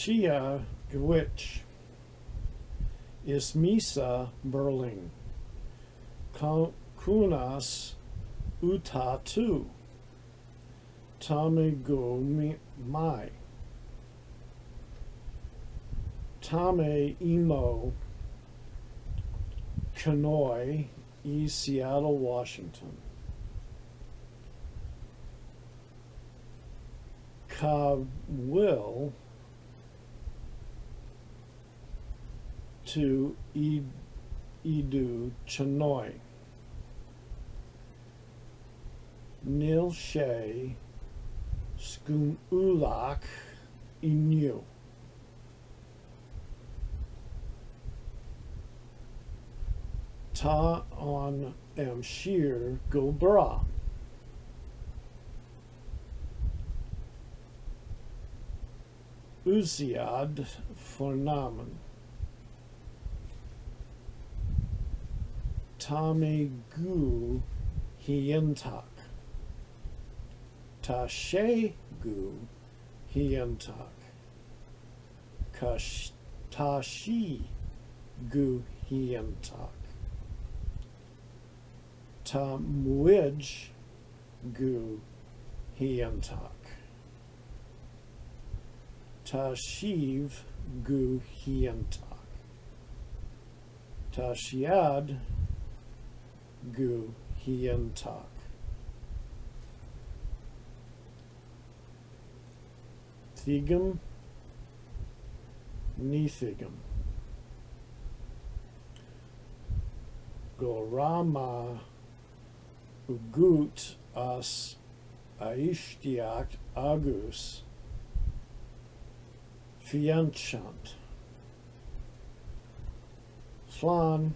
Tia dhuit. Is mise Burling. Conas atá tú? Tá mé go maith. Tá mé i mo chónaí i Seattle, Washington. Cá bhfuil tú i do chónaí? Níl sé scamallach inniu. Tá an aimsir go breá. Úsáid forainm. Tá mé go hiontach. Tá sé go hiontach. Tá sí go hiontach. Tá muid go hiontach. Tá sibh go hiontach. Tá siad go hiontach. Tuigim, ní thuigim. Go raibh maith agat as éisteacht agus féachaint. Slán.